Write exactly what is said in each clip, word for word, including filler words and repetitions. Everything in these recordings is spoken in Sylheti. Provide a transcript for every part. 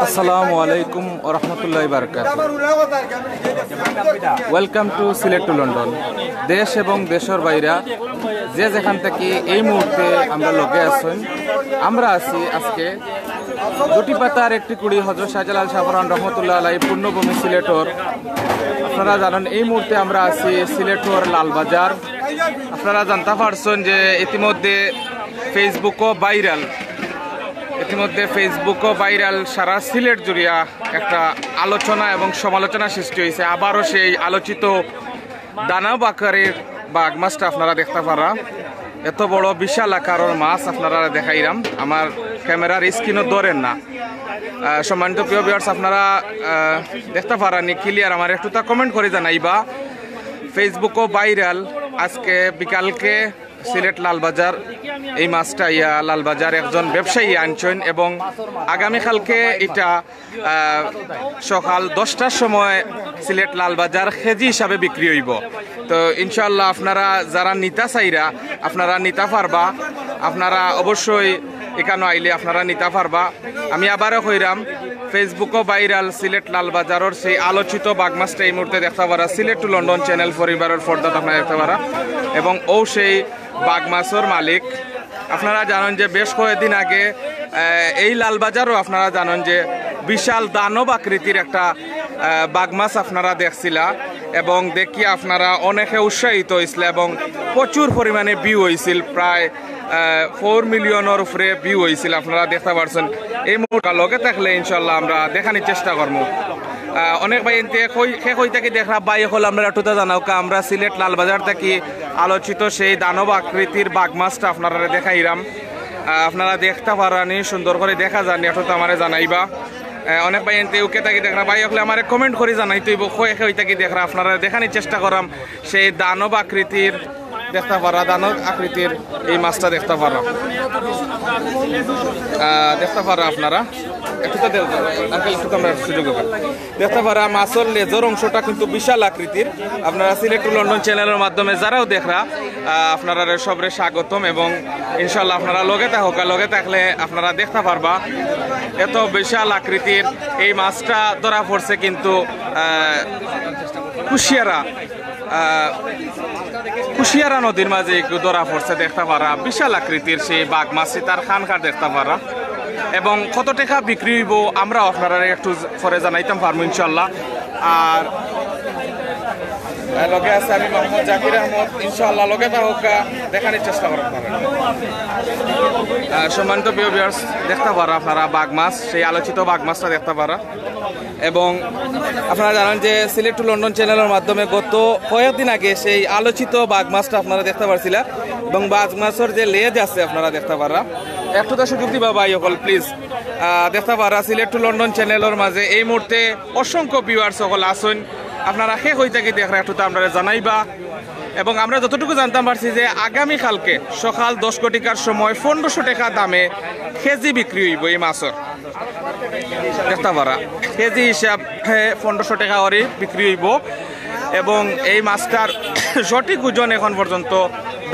আসসালামু আলাইকুম ওয়া রাহমাতুল্লাহি ওয়া বারাকাতুহু। Welcome to Sylhet to London. দেশ এবং দেশর বাইরা যে যেখান থাকি এই মুহূর্তে আমরার লগে আছইন, আমরা আছি আজকে দুটি পাতার একটি কুড়ি হজরত শাহজালাল শাহপরান রহমতুল্লাহ আলাই পুণ্যভূমি সিলেটর। আপনারা জানইন এই মুহূর্তে আমরা আছি সিলেটর লালবাজার। আপনারা জানতা পারছইন যে ইতিমধ্যে Facebookও ভাইরাল, ইতিমধ্যে Facebookও ভাইরাল সারা সিলেট জুড়িয়া একটা আলোচনা এবং সমালোচনা সৃষ্টি হইছে। আবারও সেই আলোচিত দানব আকৃতির বাঘ মাছটা আপনারা দেখতা পাররা। এত বড় বিশাল আকারর মাছ আপনারারে দেখাইরাম, আমার ক্যামেরার স্ক্রিনও ধরের না। আহ, সম্মানিত প্রিয় ভিউয়ার্স, আপনারা, আহ, দেখতা পাররা নি ক্লিয়ার? আমারে একটু তা কমেন্ট করি জানাইবা। Facebookও ভাইরাল, আজকে বিকালকে সিলেট লালবাজার, এই মাছটা ইয়া লালবাজার একজন ব্যবসায়ী আনছইন এবং আগামীকালকে এটা, আহ, সকাল দশটার সময় সিলেট লালবাজার কেজি হিসাবে বিক্রি হইব। তো ইনশাআল্লাহ আপনারা যারা নিতা চাইরা, আপনারা নিতা পারবা। আপনারা অবশ্যই এখানো আইলে আপনারা নিতা পারবা। আমি আবারও কইরাম, Facebookও ভাইরাল সিলেট লালবাজারর সেই আলোচিত বাঘ মাছটা এই মুহূর্তে দেখতা পাররা। সিলেট টু লন্ডন চ্যানেল পরিবারর পর্দাত আপনারা দেখতা পাররা এবং অউ সেই বাঘ মাছর মালিক। আপনারা জানইন যে বেশ কয়েকদিন আগে, আহ, এই লালবাজারও আপনারা জানইন যে বিশাল দানব আকৃতির একটা, আহ, বাঘ মাছ আপনারা দেখছিলা এবং দেখি আপনারা অনেকে উৎসাহিত হইছিলা এবং প্রচুর পরিমাণে ভিউ হইছিল, প্রায়, আহ, ফোর মিলিয়নর উপরে ভিউ হইছিল। আপনারা দেখতা পারছইন, এই মুহূর্তে লগে থাকলে ইনশাআল্লাহ আমরা দেখানির চেষ্টা করমু। আহ, অনেক ভাইয়াইন্তে কই, কে কই থাকি দেখরা, ভাই অকল আমরারে একটু তা জানাউক্কা। আমরা সিলেট লালবাজার থাকি আলোচিত সেই দানব আকৃতির বাঘ মাছটা আপনারারে দেখাইরাম। আহ, আপনারা দেখতা পাররা নি, সুন্দর করি দেখা যার নি, একটু তা আমারে জানাইবা। আহ, অনেক ভাইয়াইন্তে UK থাকি দেখরা, ভাই অকলে আমারে কমেন্ট করি জানাইতে অইব, কই, কই থাকি দেখরা, আপনারারে দেখানির চেষ্টা কররাম সেই দানব আকৃতির দেখতা পাররা, দানব আকৃতির এই মাছটা দেখতা পাররা। আহ, দেখতা পাররা আপনারা, একটু তো দেখ-, আঙ্কেল, একটু তো আমরা সুযোগ হবে। দেখতা পাররা মাছর লেজর অংশটা কিন্তু বিশাল আকৃতির। আপনারা সিলেট টু লন্ডন চ্যানেলর মাধ্যমে যারাও দেখরা, আহ, আপনারারে সবরে স্বাগতম এবং ইনশাআল্লাহ আপনারা লগে থাকউক্কা, লগে থাকলে আপনারা দেখতা পারবা এত বিশাল আকৃতির এই মাছটা ধরা পড়ছে কিন্তু, আহ, কুশিয়ারা আহ, কুশিয়ারা নদীর মাঝে একটু ধরা পড়ছে, দেখতা পাররা বিশাল আকৃতির সেই বাঘ মাছ, তার খানকার দেখতা পাররা। এবং কত টেকা বিক্রি হইব আমরা আপনারারে একটু পরে জানাইতাম পারমু ইনশাআল্লাহ। আর, আহ, লগে আছে আমি মোহাম্মদ জাকির আহমদ, ইনশাআল্লাহ লগে থাকউক্কা, দেখানির চেষ্টা কররাম আপনারারে। আহ, সম্মানিত প্রিয় ভিউয়ার্স, দেখতা পাররা আপনারা বাঘ মাছ, সেই আলোচিত বাঘ মাছটা দেখতা পাররা। এবং আপনারা জানইন যে সিলেট টু লন্ডন চ্যানেলর মাধ্যমে গত কয়েকদিন আগে সেই আলোচিত বাঘ মাছটা আপনারা দেখতা পারছিলা এবং বাঘ মাছর যে লেজ আছে আপনারা দেখতা পাররা। একটু তো সুযোগ দিবা ভাই অকল, প্লিজ। আহ, দেখতা পাররা সিলেট টু লন্ডন চ্যানেলর মাঝে এই মুহূর্তে অসংখ্য ভিউয়ার্স অকল আছইন। আপনারা কে কই থাকি দেখরা একটু তো আমরারে জানাইবা। এবং আমরা যতটুকু জানতাম পারছি যে আগামীকালকে সকাল দশ ঘটিকার সময় পনেরোশো টেকা দামে কেজি বিক্রি হইব এই মাছর। দেখতা পাররা কেজি হিসাবে পনেরোশো টেকা করি বিক্রি হইব এবং এই মাছটার সঠিক ওজন এখন পর্যন্ত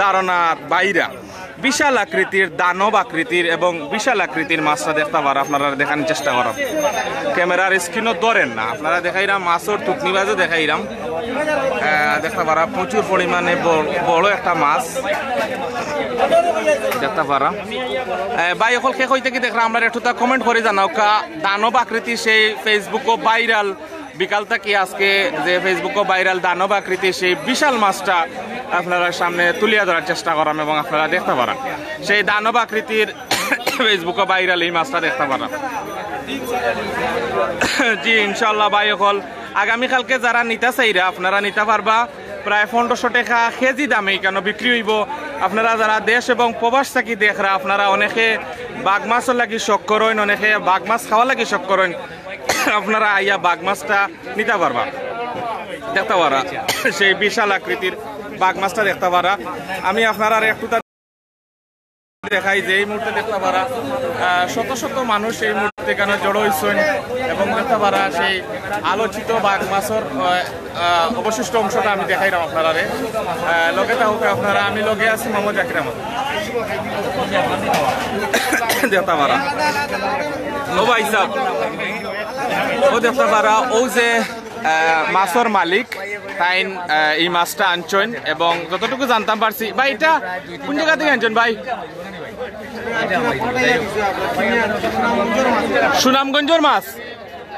ধারণার বাইরা। বিশাল আকৃতির, দানব আকৃতির এবং বিশাল আকৃতির মাছটা দেখতা পাররা, আপনারারে দেখানির চেষ্টা কররাম। ক্যামেরার স্ক্রিনও ধরের না, আপনারারে দেখাইরাম, মাছর থুতনি বাজে দেখাইরাম। আহ, দেখতা পাররা প্রচুর পরিমাণে বড়, বড় একটা মাছ দেখতা পাররা। আহ, ভাই অকল কে কই থাকি দেখরা, আমরারে একটু তা কমেন্ট করি জানাউক্কা। দানব আকৃতি সেই Facebookও ভাইরাল, বিকাল থাকি আজকে যে Facebookও ভাইরাল দানব আকৃতি সেই বিশাল মাছটা আপনারার সামনে তুলিয়া ধরার চেষ্টা কররাম এবং আপনারা দেখতা পাররা সেই দানব আকৃতির Facebookও ভাইরাল এই মাছটা দেখতা পাররা। জি, ইনশাআল্লাহ ভাই অকল, আগামীকালকে যারা নিতা চাইরা আপনারা নিতা পারবা। প্রায় পনেরোশো টেকা কেজি দামে ইখানো বিক্রি হইব। আপনারা যারা দেশ এবং প্রবাস থাকি দেখরা, আপনারা অনেকে বাঘ মাছর লাগি শখ করইন, অনেকে বাঘ মাছ খাওয়ার লাগি শখ করইন, আপনারা আইয়া বাঘ মাছটা নিতা পারবা, দেখতা পাররা। সেই বিশাল আকৃতির বাঘ মাছটা দেখতা পাররা। আমি আপনারারে একটু তা দেখাই যে এই মুহূর্তে দেখতা পাররা, আহ, শত শত মানুষ এই মুহূর্তে ইখানো জড়ো হইছইন এবং দেখতা পাররা সেই আলোচিত বাঘ মাছর, আহ, আহ, অবশিষ্ট অংশটা আমি দেখাইরাম আপনারারে। আহ, লগে থাকউক্কা আপনারা, আমি লগে আছি মোহাম্মদ জাকির আহমদ। দেখতা পাররা। ও ভাই সাহেব, ও দেখতা পারা, ও যে আহ, মাছর মালিক, তাইন আহ, এই মাছটা আনছইন এবং যতটুকু জানতাম পারছি, ভাই, এটা কোন জায়গা থেকে আনছইন ভাই? সুনামগঞ্জর মাছ।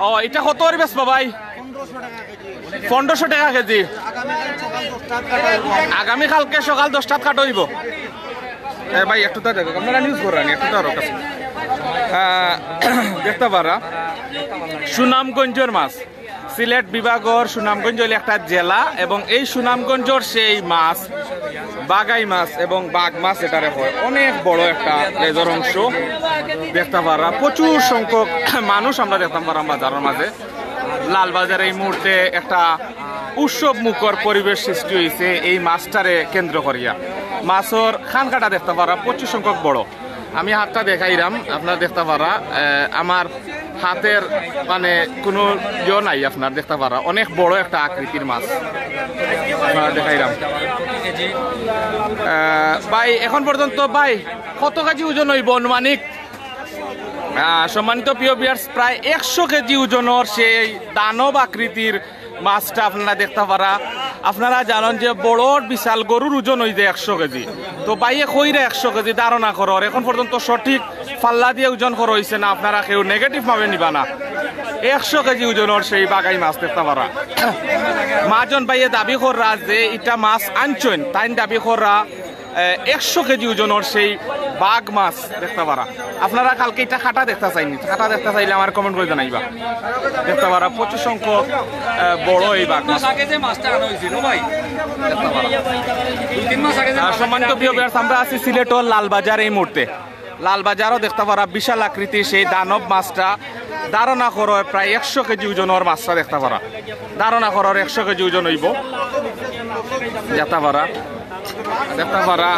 ও, এটা কত করে বেচবা ভাই? পনেরোশো টাকা কেজি। আগামীকালকে সকাল দশটাত কাটা অইবো। এ ভাই, একটু তা দেখো, আপনারা নিউজ করেন, একটু তার কাছে। আহ, দেখতা পারা সুনামগঞ্জর মাছ। সিলেট বিভাগর সুনামগঞ্জ অইল একটা জেলা এবং এই সুনামগঞ্জর সেই মাছ, বাগাই মাছ এবং বাঘ মাছ এটারে কয়, অনেক বড় একটা লেজর অংশ। দেখতা পারা প্রচুর সংখ্যক মানুষ আমরা দেখতাম পারাম বাজারর মাঝে। লালবাজার এই মুহূর্তে একটা উৎসব মুখর পরিবেশ সৃষ্টি অইছে এই মাছটারে কেন্দ্র করিয়া। মাছর খান কাটা দেখতা পারা প্রচুর সংখ্যক বড়। আমি হাতটা দেখাইরাম, আপনারা দেখতা পারা, আহ, আমার হাতের মানে কোনো ইয়ে নাই, আপনারা দেখতা পারা অনেক বড় একটা আকৃতির মাছ। আপনারা দেখাইরাম। আহ, ভাই, এখন পর্যন্ত ভাই কত কেজি ওজন অইবো আনুমানিক? আহ, সম্মানিত প্রিয় ভিউয়ার্স, প্রায় একশো কেজি ওজনর সেই দানব আকৃতির মাছটা আপনারা দেখতা পারা। আপনারা জানইন যে বড় বিশাল গরুর ওজন অইযায় একশো কেজি। তো ভাইয়ে কইরা একশো কেজি ধারণা করো, আর এখন পর্যন্ত সঠিক পাল্লা দিয়া ওজন করা অইছে না, আপনারা কেউ নেগেটিভ ভাবে নিবা না। একশো কেজি ওজনর সেই বাগাই মাছ দেখতা পারা। মাজন ভাইয়ে দাবি কররা যে ইটা মাছ আনছইন, তাইন দাবি কররা আহ, একশো কেজি ওজনর সেই বাঘ মাছ দেখতা পারা। আপনারা কালকে ইটা কাটা দেখতা চাইননি, কাটা দেখতা চাইলে আমার কমেন্ট করি জানাইবা। দেখতা পারা প্রচুর সংখ্যক আহ, বড় এই বাঘ মাছ। মাস আগে যে মাছটা আনা হয়েছিল ভাই, দেখতা পারা। দুই তিন মাস আগে যে আর মাছটা সম্মানিত আনা প্রিয় হয়েছিল। ভিউয়ার্স, আমরা আছি সিলেটর লালবাজার এই মুহূর্তে। লালবাজারও দেখতা পারা বিশাল আকৃতির সেই দানব মাছটা, ধারণা করো প্রায় একশো কেজি ওজনর মাছটা দেখতা পারা। ধারণা করো একশো কেজি ওজন অইবো। দেখতা পারা, দেখতা পারা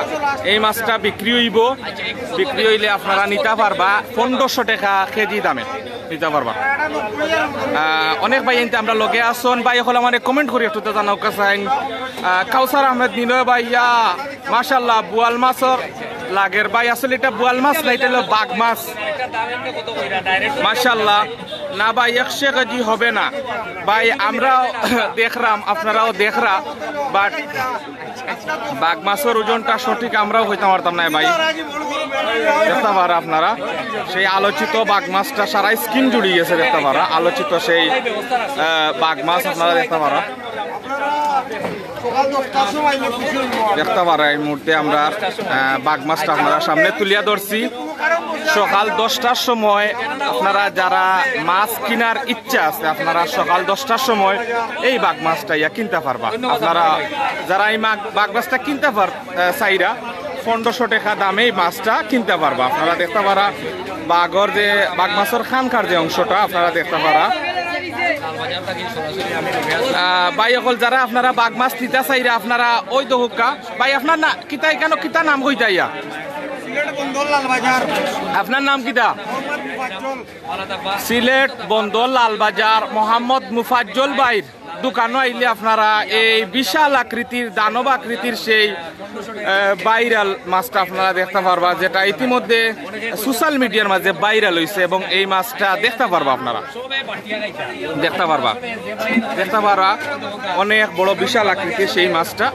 এই মাছটা বিক্রি অইবো। বিক্রি অইলে আপনারা নিতা পারবা পনেরোশো টাকা কেজি দামে নিতা পারবা। আহ, অনেক ভাইয়াইন্তে আমরার লগে আছইন, ভাই অকল আমারে কমেন্ট করি একটু তা জানাউক্কা চাইন। আহ, কাউসার আহমেদ নিলয় ভাইয়া, মাশাআল্লাহ, বোয়াল মাছর লাগের ভাই, আসলে ইটা বোয়াল মাছ না, ইটা অইলো বাঘ মাছ। মাশাআল্লাহ। না ভাই, একশো কেজি হবে না ভাই, আমরাও দেখরাম, আপনারাও দেখরা, বাট বাঘ মাছর ওজনটা সঠিক আমরাও কইতাম পারতাম না ভাই। দেখতা পারা আপনারা সেই আলোচিত বাঘ মাছটা, সারা স্ক্রিন জুড়ি গেছে, দেখতা পারা আলোচিত সেই আহ, বাঘ মাছ আপনারা দেখতা পারা। দেখতা পারা এই মুহূর্তে আমরা আহ, বাঘ মাছটা আপনারা সামনে তুলিয়া ধরছি। সকাল দশটার সময় আপনারা যারা মাছ কিনার ইচ্ছা আছে, আপনারা সকাল দশটার সময় এই বাঘ মাছটা ইয়া কিনতা পারবা। আপনারা যারা এই মাগ- বাঘ মাছটা কিনতা পার আহ, চাইরা পনেরোশো টাকা দামে এই মাছটা কিনতা পারবা। আপনারা দেখতা পারা বাঘর যে বাঘ মাছর খানকার যে অংশটা আপনারা দেখতা পারা। আহ, ভাই অকল যারা আপনারা বাঘ মাছ নিতা চাইরা আপনারা ওই দহুকা। ভাই আপনার না কিতা এখানো কিতা নাম কইতা ইয়া? সিলেট বন্দর লালবাজার। আপনার নাম কিতা? মোহাম্মদ মুফাজ্জল। সিলেট বন্দর লালবাজার মোহাম্মদ মুফাজ্জল ভাইর দোকানো আইলে আপনারা এই বিশাল আকৃতির, দানব আকৃতির সেই আহ, ভাইরাল মাছটা আপনারা দেখতা পারবা, যেটা ইতিমধ্যে সোশ্যাল মিডিয়ার মাঝে ভাইরাল অইছে এবং এই মাছটা দেখতা পারবা আপনারা, দেখতা পারবা, দেখতা পারবা অনেক বড় বিশাল আকৃতির সেই মাছটা।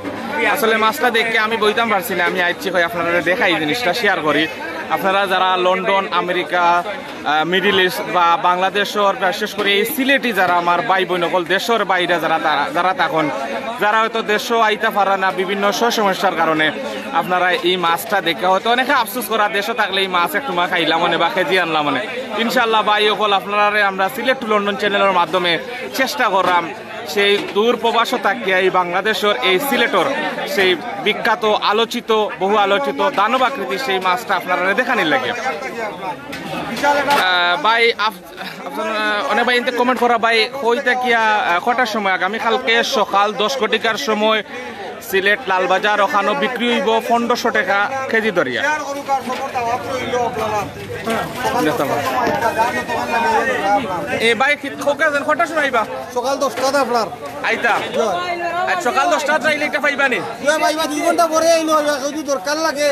আসলে মাছটা দেখে আমি বইতাম পারছি না, আমি আইছি কই আপনারারে দেখাই, জিনিসটা শেয়ার করি। আপনারা যারা লন্ডন, আমেরিকা, আহ, মিডল ইস্ট বা বাংলাদেশর, বিশেষ করি এই সিলেটি যারা আমার ভাই বইন অকল দেশর বাইরে যারা তারা, যারা তখন, যারা হয়তো দেশো আইতা পারা না বিভিন্ন স-, সমস্যার কারণে, আপনারা এই মাছটা দেখে হয়তো অনেকে আফসোস করা, দেশো থাকলে এই মাছ একটু মা খাইলাম অনে বা কেজি আনলাম অনে। ইনশাআল্লাহ ভাই অকল আপনারারে আমরা সিলেট টু লন্ডন চ্যানেলর মাধ্যমে চেষ্টা করলাম সেই দূর প্রবাসো থাকিয়া এই বাংলাদেশর এই সিলেটর সেই বিখ্যাত আলোচিত, বহু আলোচিত দানব আকৃতির সেই মাছটা আপনারারে দেখানির লাগি। আহ, ভাই আফ-, আফজাল, আহ, অনেক ভাইয়াইন্তে কমেন্ট করা ভাই, কই থাকিয়া, আহ, কটার সময়? আগামীকালকে সকাল দশ ঘটিকার সময় সিলেট লালবাজার ওখানো বিক্রি অইবো পনেরোশো টাকা কেজি ধরিয়া। এ ভাই, কি-, ককে আছেন? কটার সময় আইবা? সকাল দশটাত আপনার। আইতা? জি। আজ সকাল দশটাত আইলে ইটা পাইবা নি? জি, পাইবা, দুই ঘন্টা পরে আইলে অইবো, যদি দরকার লাগে।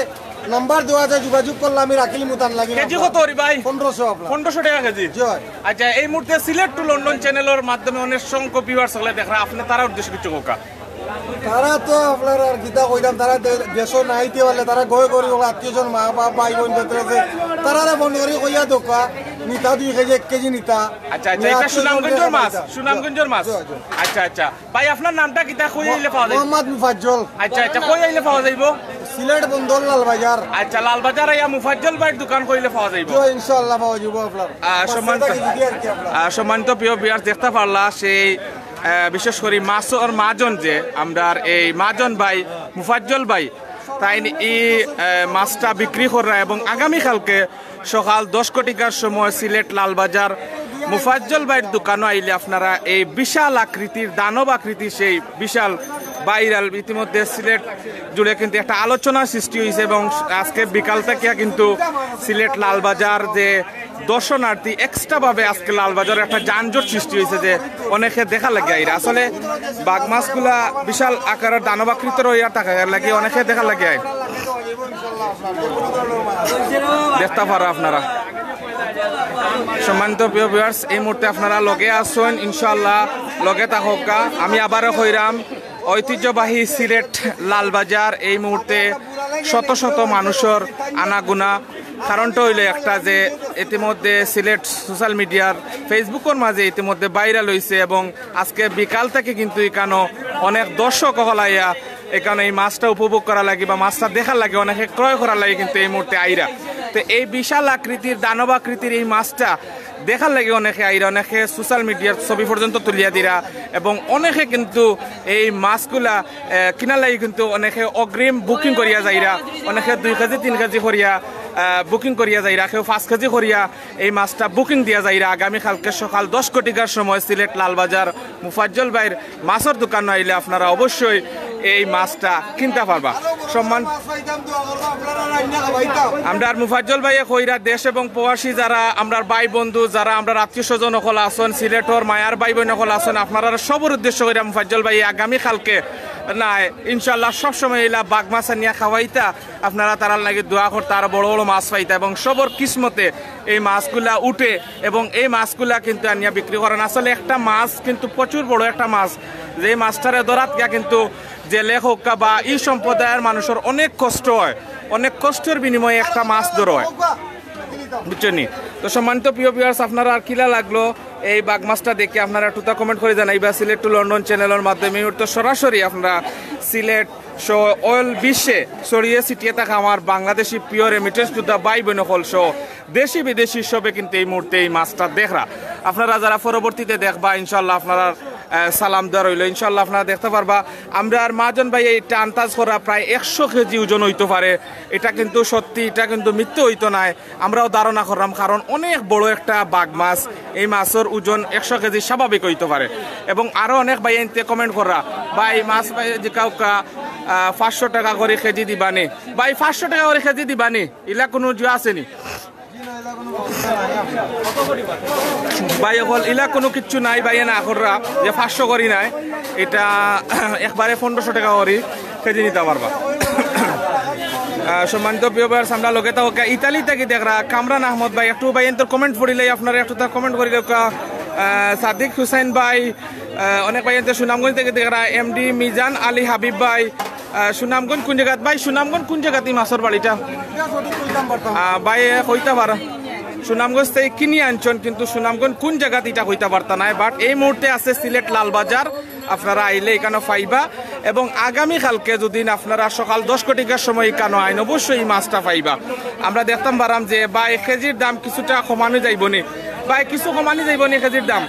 নাম্বার দেওয়া আছে, যোগাযোগ করলে আমি রাখিলি মুতান লাগি। কেজি কত করি ভাই? পনেরোশো আপনার। পনেরোশো টাকা কেজি। জি ভাই। আচ্ছা, এই মুহূর্তে সিলেট টু লন্ডন চ্যানেলর মাধ্যমে অনেক সংখ্যক ভিউয়ার্স হকলে দেখরা, আপনি তারার উদ্দেশ্যে কিছু কউক্কা। তারা তো আপনার আর কিতা কইতাম, তারা দে- দেশো না আইতে পারলে তারা গয় করি ওগুলো আত্মীয় স্বজন, মা বাপ, ভাই বোন যত আছে, তারারে ফোন করি কইয়া দোকা নিতা দুই কেজি, এক কেজি নিতা। আচ্ছা আচ্ছা, এটা সুনামগঞ্জের মাছ, সুনামগঞ্জের মাছ। আচ্ছা আচ্ছা ভাই, আপনার নামটা কিতা? কই আইলে পাওয়া যায়? মোহাম্মদ মুফাজ্জল। আচ্ছা আচ্ছা, কই আইলে পাওয়া যাইবো? সিলেট বন্দর লালবাজার। আচ্ছা, লালবাজার আইয়া মুফাজ্জল ভাইর দোকান কইলে পাওয়া যাইবো। জি, ইনশাআল্লাহ পাওয়া যাইবো আপনার। আহ, সম্মানিত পাঁচশো টাকা কেজি আর কি আপনার। আহ, সম্মানিত প্রিয় ভিউয়ার্স, দেখতা পারলা সেই আহ, বিশেষ করি মাছর মাজন যে আমরার এই মাজন ভাই মুফাজ্জল ভাই তাইন ই আহ, মাছটা বিক্রি কররা এবং আগামীকালকে সকাল দশ কোটিকার সময় সিলেট লালবাজার মুফাজ্জল ভাইর দোকানো আইলে আপনারা এই বিশাল আকৃতির দানব আকৃতির সেই বিশাল ভাইরাল ইতিমধ্যে সিলেট জুড়ে কিন্তু একটা আলোচনা সৃষ্টি হয়েছে এবং আজকে বিকাল থেকে কিন্তু সিলেট লালবাজার যে দর্শনার্থী এক্সট্রা ভাবে আজকে লালবাজারে একটা যানজট সৃষ্টি হয়েছে যে অনেকে দেখা লাগে আইরা। আসলে বাঘ মাছগুলা বিশাল আকারের দানবাকৃতির হইয়া থাকে, এর লাগি অনেকে দেখা লাগে আইন। দেখতা পারো আপনারা। সম্মানিত প্রিয় ভিউয়ার্স, এই মুহূর্তে আপনারা লগে আছইন, ইনশাআল্লাহ লগে থাকউক্কা। আমি আবারও কইরাম, ঐতিহ্যবাহী সিলেট লালবাজার এই মুহূর্তে শত শত মানুষর আনাগুনা। কারণটা হইলো একটা যে ইতিমধ্যে সিলেট সোশ্যাল মিডিয়ার ফেসবুকর মাঝে ইতিমধ্যে ভাইরাল হইছে এবং আজকে বিকাল থেকে কিন্তু এখানো অনেক দর্শক হকল আইয়া এখানো এই মাছটা উপভোগ করা লাগে বা মাছটা দেখার লাগে অনেকে ক্রয় করার লাগে কিন্তু এই মুহূর্তে আইরা। তো এই বিশাল আকৃতির দানব আকৃতির এই মাছটা দেখার লাগে অনেকে আইরা, অনেকে সোশ্যাল মিডিয়ার ছবি পর্যন্ত তুলিয়া দিরা এবং অনেকে কিন্তু এই মাছগুলা আহ, কিনার লাগি কিন্তু অনেকে অগ্রিম বুকিং করিয়া যাইরা, অনেকে দুই কেজি তিন কেজি করিয়া বুকিং করিয়া যাইরা, কেউ পাঁচ কেজি করিয়া এই মাছটা বুকিং দিয়া যাইরা। আগামীকালকে সকাল দশ কোটিকার সময় সিলেট লালবাজার মুফাজ্জল ভাইর মাছর দোকান আইলে আপনারা অবশ্যই এই মাছটা কিনতা পারবা। সম্মান আমরার মুফাজ্জল ভাইয়ে কইরা দেশ এবং প্রবাসী যারা আমরার ভাই বন্ধু, যারা আমরার আত্মীয় স্বজন হকল আছইন, সিলেটর মায়ার ভাই বোন হকল আছইন, আপনারা সবর উদ্দেশ্য কইরা মুফাজ্জল ভাইয়ে আগামীকালকে না ইনশাআল্লাহ সবসময় ইলা বাঘ মাছ আনিয়া খাওয়াইতা, আপনারা তারার লাগি দোয়া করতা, আরো বড় বড় মাছ পাইতা এবং সবর কিসমতে এই মাছগুলা উঠে এবং এই মাছগুলা কিন্তু আনিয়া বিক্রি করেন। আসলে একটা মাছ কিন্তু প্রচুর বড় একটা মাছ, যে মাছটারে ধরাত গিয়া কিন্তু জেলে হউক্কা বা এই সম্প্রদায়ের মানুষের অনেক কষ্ট হয়, অনেক কষ্টর বিনিময়ে একটা মাছ ধরা হয়, বুঝছনি? তো সম্মানিত প্রিয় ভিউয়ার্স, আপনারা আর কিলা লাগলো এই বাঘ মাছটা দেখে আপনারা একটুতা কমেন্ট করে জানাইবা সিলেট টু লন্ডন চ্যানেলের মাধ্যমে। এই মুহূর্তে সরাসরি আপনারা সিলেট সহ অল বিশ্বে ছড়িয়ে ছিটিয়ে থাকা আমার বাংলাদেশি প্রিয় রেমিটেন্স যোদ্ধা ভাই বোন হকল সহ দেশি বিদেশি সবে কিন্তু এই মুহূর্তে এই মাছটা দেখরা। আপনারা যারা পরবর্তীতে দেখবা ইনশাআল্লাহ আপনারা আহ, সালাম দেওয়া রইলো। ইনশাআল্লাহ আপনারা দেখতা পারবা আমরার মাজন ভাই এইটা আন্দাজ করা প্রায় একশো কেজি ওজন হইতো পারে। এটা কিন্তু সত্যি, এটা কিন্তু মিথ্যে হইতো নায়। আমরাও ধারণা করলাম, কারণ অনেক বড় একটা বাঘ মাছ, এই মাছর ওজন একশো কেজি স্বাভাবিক হইতো পারে। এবং আরো অনেক ভাই এনতে কমেন্ট কররা, ভাই মাছ ভাই যে কাউকা আহ, পাঁচশো টাকা করে কেজি দিবানি, ভাই পাঁচশো টাকা করে কেজি দিবানি, ইলা কোনো জুয়া আছেনি? ভাই হকল, ইলা কোনো কিচ্ছু নাই, ভাইয়ে না কররা যে পাঁচশো করি নাই, এটা একবারে পনেরোশো টাকা করি কেজি নিতা পারবা। আহ, সম্মানিত প্রিয় ভাইয়ার সামনে লগে থাকউক্কা, ইতালি থাকি দেখরা কামরান আহমদ ভাই, একটু ভাই এনতর কমেন্ট পড়িলাই, আপনারা একটু তার কমেন্ট করি দেউক্কা। আহ, সাদিক হুসেন ভাই, আহ, অনেক ভাই এনতর সুনামগঞ্জ থাকি দেখরা এমডি মিজান আলী হাবিব ভাই, আহ, সুনামগঞ্জ কোন জাগাত ভাই? সুনামগঞ্জ কোন জাগাত এই মাছর বাড়িটা? আহ, ভাই কইতা পারা সুনামগঞ্জ থাকি কিনি আনছন, কিন্তু সুনামগঞ্জ কোন জাগাত এটা কইতা পারতা নাই। বাট এই মুহূর্তে আছে সিলেট লালবাজার, আপনারা আইলে এখানো পাইবা। এবং আগামী কালকে যদি আপনারা সকাল দশ কোটিকার সময় এখানো আইন, অবশ্যই এই মাছটা পাইবা। আমরা দেখতাম পারাম যে ভাই কেজির দাম কিছুটা কমানো যাইবনি, ভাই কিছু কমানো যাইবনি কেজির দাম।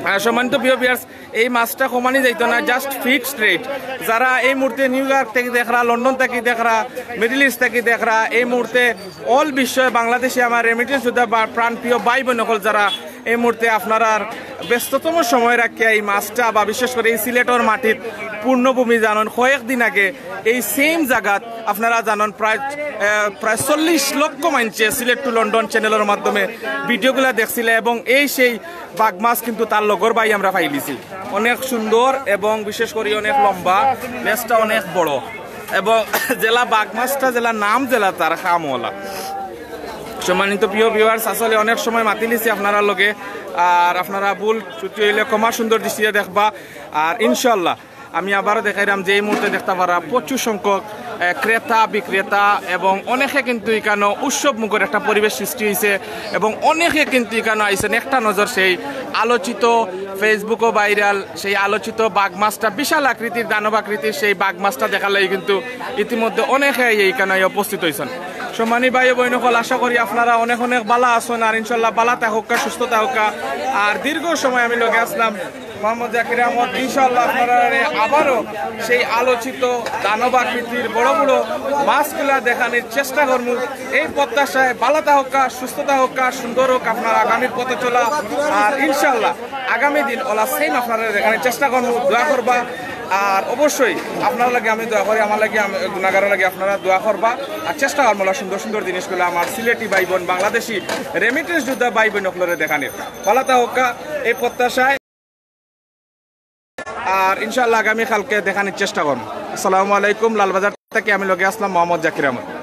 আহ, সম্মানিত প্রিয় ভিউয়ার্স, এই মাছটা কমানি যাইতো না, জাস্ট ফিক্সড রেট। যারা এই মুহূর্তে নিউ ইয়র্ক থাকি দেখরা, লন্ডন থাকি দেখরা, মিডল ইস্ট থাকি দেখরা, এই মুহূর্তে অল বিশ্বয়ে বাংলাদেশে আমার রেমিটেন্স যোদ্ধা বা প্রাণপ্রিয় ভাই বোন হকল যারা এই মুহূর্তে আপনারার ব্যস্ততম সময় রাখিয়া এই মাছটা বা বিশেষ করে এই সিলেটর মাটিত পূর্ণভূমি জানইন, কয়েকদিন আগে এই সেম জাগাত আপনারা জানইন প্রায় আহ, প্রায় চল্লিশ লক্ষ মানষে সিলেট টু লন্ডন চ্যানেলের মাধ্যমে ভিডিওগুলা দেখছিলা এবং এই সেই বাঘ মাছ কিন্তু তার লগর ভাই আমরা পাইলিছি। অনেক সুন্দর এবং বিশেষ করি অনেক লম্বা, লেজটা অনেক বড়। এবং যেলা বাঘ মাছটা, যেলা নাম, যেলা তার খামওয়ালা। সম্মানিত প্রিয় ভিউয়ার্স, আসলে অনেক সময় মাতিলিছি আপনারার লগে, আর আপনারা ভুল ত্রুটি হইলে ক্ষমা সুন্দর দৃষ্টিতে দেখবা। আর ইনশাল্লাহ আমি আবারও দেখাইলাম যে এই মুহূর্তে দেখতে পারা প্রচুর সংখ্যক আহ, ক্রেতা বিক্রেতা এবং অনেকে কিন্তু এখানে উৎসব মুখর একটা পরিবেশ সৃষ্টি হয়েছে এবং অনেকে কিন্তু এখানে আইছেন। একটা নজর সেই আলোচিত, ফেসবুকও ভাইরাল, সেই আলোচিত বাঘ মাছটা, বিশাল আকৃতির, দানব আকৃতির সেই বাঘ মাছটা দেখালাই কিন্তু ইতিমধ্যে অনেকে এইখানে উপস্থিত হয়েছেন। সম্মানী ভাই ও বইন অকল, আশা করি আপনারা অনেক অনেক বালা আছেন, আর ইনশাল্লাহ বালা থাকউক্কা, সুস্থ থাকউক্কা। আর দীর্ঘ সময় আমি লগে আসলাম মোহাম্মদ জাকির আহমদ, ইনশাল্লাহ আপনারা আবারও সেই আলোচিত দানব আকৃতির বড় বড় মাছগুলা দেখানোর চেষ্টা করমু। এই প্রত্যাশায় বালা থাকউক্কা, সুস্থ থাকউক্কা, সুন্দর হোক আপনার আগামীর পথ চলা। আর ইনশাল্লাহ আগামী দিন ওলা সেম আপনারা দেখানোর চেষ্টা করমু, দোয়া করবা। আর অবশ্যই আপনার লাগি আমি দোয়া করি, আমার লাগি, আমি গুনাগারের লাগি আপনারা দোয়া করবা। আর চেষ্টা করমু ওলা সুন্দর সুন্দর জিনিসগুলা আমার সিলেটি ভাই বোন, বাংলাদেশি রেমিটেন্স যোদ্ধা ভাই বোন অকলরে দেখানোর। বালা থাকউক্কা এই প্রত্যাশায়। আর ইনশাআল্লাহ আগামী কালকে দেখানোর চেষ্টা করমু। আসসালামু আলাইকুম। লালবাজার থেকে আমি লগে আসলাম মোহাম্মদ জাকির আহমদ।